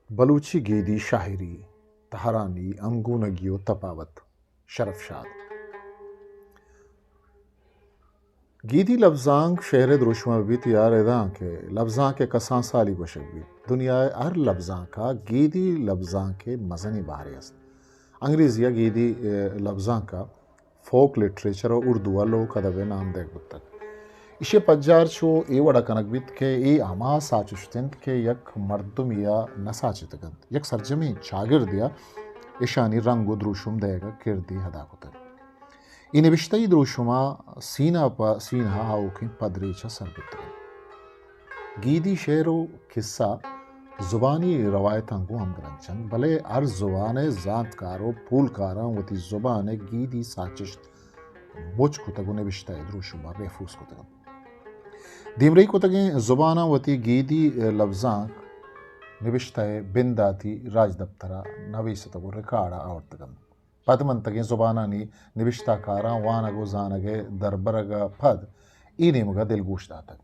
بلوچی گیدی شاعری، تہرانی ہمگونگی و تپاوت۔ شرف شاد۔ گیدی لبزانک شعر ءِ دروشم ءَ بیت یا ردانک ءِ، لبزانک ءِ کسان سالی گوشگ بیت۔ دنیا ءِ ہر لبزانک ءَ گیدی لبزانک ءِ مزنیں بہرے است۔ انگریزی ءَ گیدی، اے، لبزانک ءَ فوک لٹریچر و اردو ءَ لوک ادب ءِ نام دئیگ بوتگ۔ ایشی ءِ پجار چو اے وڑ ءَ کنگ بیت کہ اے ہما ساچشت انت کہ یک مردمے ءَ نہ ساچتگ انت، یک سرجمیں چاگردے ءَ ایشانی رنگ و دروشم دئیگ ءَ کردے ادا کتگ۔ اے نبشتہی دروشم ءَ سینہ پہ سینہ آؤکیں پدریچ ءَ سر بوتگ انت۔ گیدی شعر و کسہ زبانی روایتاں گوں ہمگرنچ انت، بلے ہر زبان ءِ زانتکار و پولکاراں وتی زبان ءِ گیدی ساچشت مچ کتگ و نبشتہ ءِ دروشم ءَ محفوظ کتگ انت۔ دیمرئی کتگیں زباناں وتی گیدی لبزانک نبشتہ ءِ بنداتی راجدپتر ءَ نویستگ و ریکارڈ ءَ آورتگ انت۔ پدمنتگیں زبانانی نبشتہ کاراں وانگ و زانگ ءِ دربرگ ءَ پد اے نیمگ ءَ دلگوش داتگ۔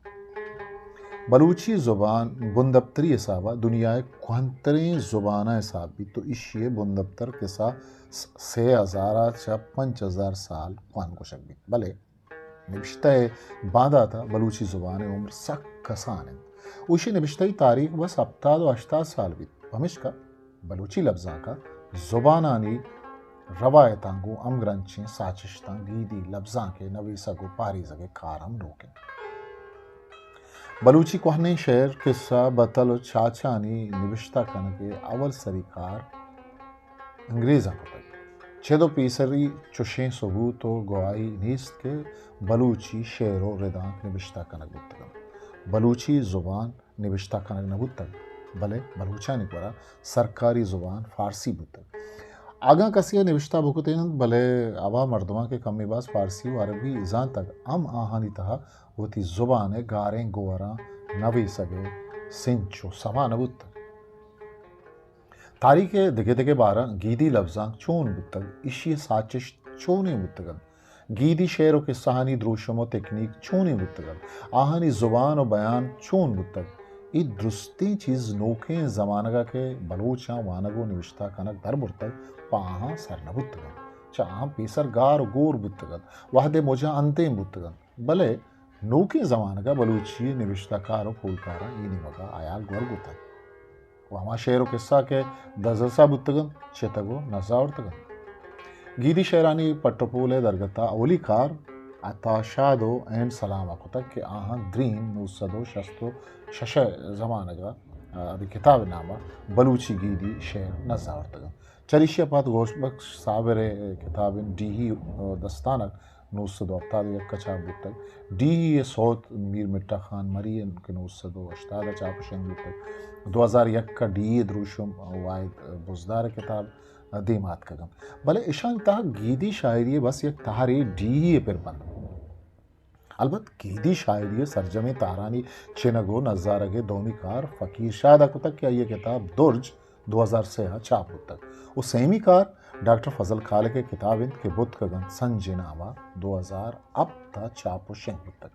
بلوچی زبان بندپتری حساب ءَ دنیا ءِ کوہنتریں زباناں حساب بیت و ایشی ءِ بندپتر کسا س-، سے ہزار ءَ چہ پنچ ہزار سال کوہن گوشگ بیت، بلے نبشتہ ءِ باندات ءَ بلوچی زبان ءِ عمر سک کسان انت۔ و ایشی نبشتہی تاریخ بس ہپتاد و ہشتاد سال بیت، پمشکا بلوچی لبزانک ءَ زبانانی روایتاں گوں ہمگرنچیں ساچشتاں گیدی لبزانک ءِ نویسگ و پہریزگ ءِ کار ہم نوک انت۔ بلوچی کوہنیں شعر، کسہ، بتل و چاچانی نبشتہ کنگ ءِ اول سری کار انگریزاں کتگ۔ چد و پیسری چشیں ثبوت و گواہی نیست کہ بلوچی شعر و ردانک نبشتہ کنگ بوتگ انت۔ بلوچی زبان نبشتہ کنگ نہ بوتگ، بلے بلوچانی گورا سرکاری زبان فارسی بوتگ۔ اگاں کسے ءَ نبشتہ بکتین انت، بلے ہما مردماں کہ کمے باز فارسی و عربی زانتگ، ہم آہانی تہا وتی زبان ءِ گاریں گوہراں نویسگ ءِ سنچ و سما نہ بوتگ۔ تاریخ ءِ دگہ دگہ باراں گیدی لبزانک چون بوتگ، ایشی ءِ ساچشت چونیں بوتگ انت، گیدی شعر و کسہانی دروشم و تکنیک چونیں بوتگ انت، آہانی زبان و بیان چون بوتگ، اے درستیں چیز نوکیں زمانگ ءَ کہ بلوچاں وانگ و نبشتہ کنگ در برتگ، پہ آہاں سر نہ بوتگ انت۔ چہ آہاں پیسر گار و گور بوتگ انت، وہد ءِ مجاں انتیں بوتگ انت، بلے نوکیں زمانگ ءَ بلوچی نبشتہ کار و پولکاراں اے نیمگ ءَ ہیال گور بوتگ و ہما شعر و کسہ کہ دزرسا بوتگ انت، چتگ و نز آورتگ انت۔ گیدی شعرانی پٹ و پول ءِ درگت ءَ اولی کار عطا شاد و عین سلام ءَ کتگ کہ آہاں درین نو سد و شست و شش ءِ زمانگ ءَ، آ، ادی کتاب ءِ نام ءَ بلوچی گیدی شعر نز آورتگ انت۔ چریشی ءَ پد گوش بخش صابر ءِ کتاب انت ڈیہی دستانک نو سد و ہپتاد و یک ءَ چاپ بوتگ۔ ڈیہی ءِ سوت میر مٹھا خان مری انت کہ نو سد و ہشتاد ءَ چاپ و شنگ بوتگ۔ دو ہزار یک ءَ ڈیہی ءِ دروشم واحد بزدار ءِ کتاب دیم آتکگ انت۔ بلے اشانی تہا گیدی شاعری ءِ بس یک تہرے ڈیہی ءِ پر بنت۔ البت گیدی شاعری ءِ سرجمیں تہرانی چنگ و نزارگ ءِ دومی کار فقیر شاد ءَ کتگ کہ آئی ءِ کتاب درج دو ہزار سے ءَ چاپ بوتگ و سیمی کار ڈاکٹر فضل خالق ءِ کتاب انت کہ بوتکگ انت سنج نام ءَ دو ہزار ہپت ءَ چاپ و شنگ بوتگ۔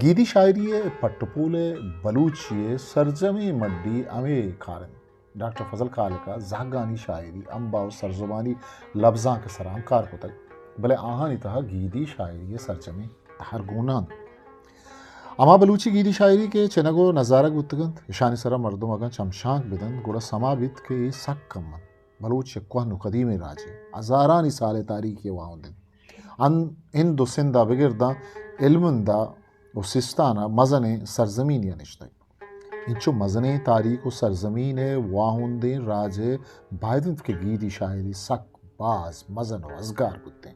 گیدی شاعری ءِ پٹ و پول ءِ بلوچی ءِ سرجمیں مڈی ہمے کار انت۔ ڈاکٹر فضل خالق ءَ زہگانی شاعری، امبا و سرزبانی لبزانک ءِ سرا ہم کار کتگ، بلے آہانی تہا گیدی شاعری ءِ سرجمیں تہر گون نہ انت۔ ہما بلوچی گیدی شاعری کہ چنگ و نزارگ بوتگ انت، اشانی سرا مردم اگاں چمشانک بدنت، گڑا سما بیت کہ اے سک کم انت۔ بلوچ یک کوہن و قدیمیں راجے، ہزارانی سال ءِ تاریخ ءِ واہند انت۔ ان-، ہند و سندھ ءَ بگر داں ہلمند ءَ و سیستان ءَ مزنیں سرزمینے ءَ نشتگ۔ انچو مزنیں تاریخ و سرزمین ءِ واہندیں راج ءَ باید انت کہ گیدی شاعری سک باز مزن و ازگار بوتیں۔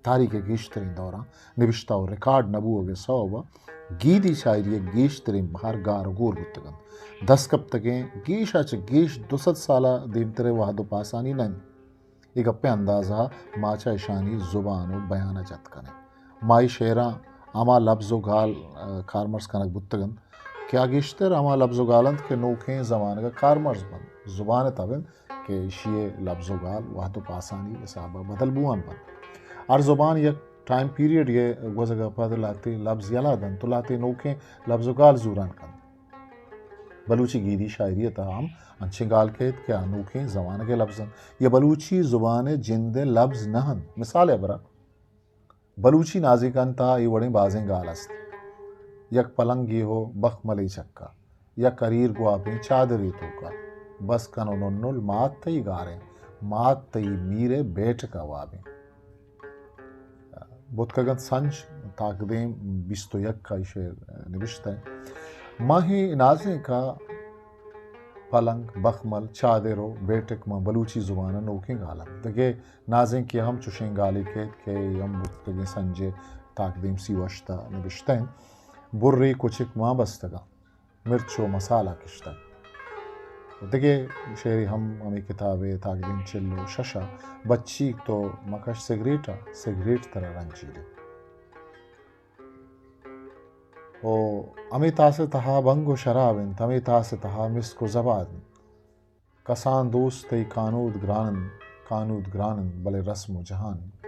تاریخ ءِ گیشتریں دوراں نبشتہ و ریکارڈ نہ بوہگ ءِ سوب ءَ گیدی شاعری ءِ گیشتریں بہر گار و گور بوتگ انت۔ دست کپتگیں گیش ءَ چہ گیش دو سد سال ءَ دیمتر ءِ وہد و پاسانی نہ انت۔ اے گپ ءِ اندازہ ءَ ما چہ اشانی زبان و بیان ءَ جت کنیں۔ ما اے شعراں ہما لبز و گال، ءَ، کارمرز کنگ بوتگ انت کہ آ گیشتر ہما لبز و گال انت کہ نوکیں زمانگ ءَ کارمرز بنت۔ زبان ءِ تب انت کہ ایشی ءِ لبز و گال وہد و پاسانی حساب ءَ بدل بوان بنت۔ ہر زبان یک ٹائم پیریڈ ءِ گوزگ ءَ پد لہتے لبز یلہ دنت و لہتے نوکیں لبز و گال زوران کنت۔ بلوچی گیدی شاعری ءِ تہا ہم انچیں گال کیت کہ آ نوکیں زمانگ ءِ لبز انت یا بلوچی زبان ءِ جند ءِ لبز نہ انت۔ مثال ءِ ہبرا، بلوچی نازینکانی تہا اے وڑیں بازیں گال است۔ یک پلنگے ہو بخملے چکا، یک کریر گوابیں چادرے توکا، بس کن و ننل مات تئی گاریں، مات تئی میر ءِ بیٹک ءَ وابیں۔ بوتکگ انت سنج، تاکدیم بیست و یک ءَ اے شعر نبشتہ انت۔ ماہیں نازینک ءَ پلنگ، بخمل، چادر و بیٹک ماں بلوچی زبان ءِ نوکیں گال انت۔ دگہ نازینکے ہم چوشیں گالے کیت کہ اے ہم بوتکگیں سنج ءِ تاکدیم سی و ہشت ءَ نبشتہ انت۔ برے کچک ماں بستگاں، مرچ و مسالہ کشتگ۔ و دگہ شعرے ہم ہمے کتاب ءِ تاکدیم چل و شش ءَ، بچیک تو مکش سگریٹ ءَ، سگریٹ ترا رنجیلے۔ او ہمے تاس ءِ تہا بنگ و شراب انت، ہمے تاس ءِ تہا مسک و زباد انت۔ کسان دوست تئی کانود گران انت، کانود گران انت، بلے رسم و جہان انت۔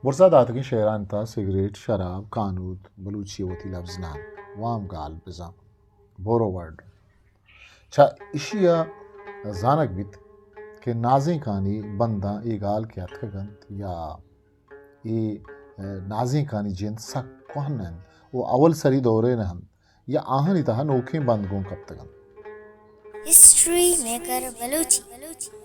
برزا داتگیں شعرانی تہا سگریٹ، شراب، کانود، بلوچی ءِ وتی لبز نہ انت، وام گال بزاں بورو ورڈ۔ چہ ایشی ءَ زانگ بیت کہ نازینکانی بنداں اے گال کہ اتکگ انت یا اے نازینکانی جند سک کوہن انت و اول سری دورے نہ انت یا آہانی تہا نوکیں بند گون کپتگ انت۔ ہسٹری میکر بلوچی۔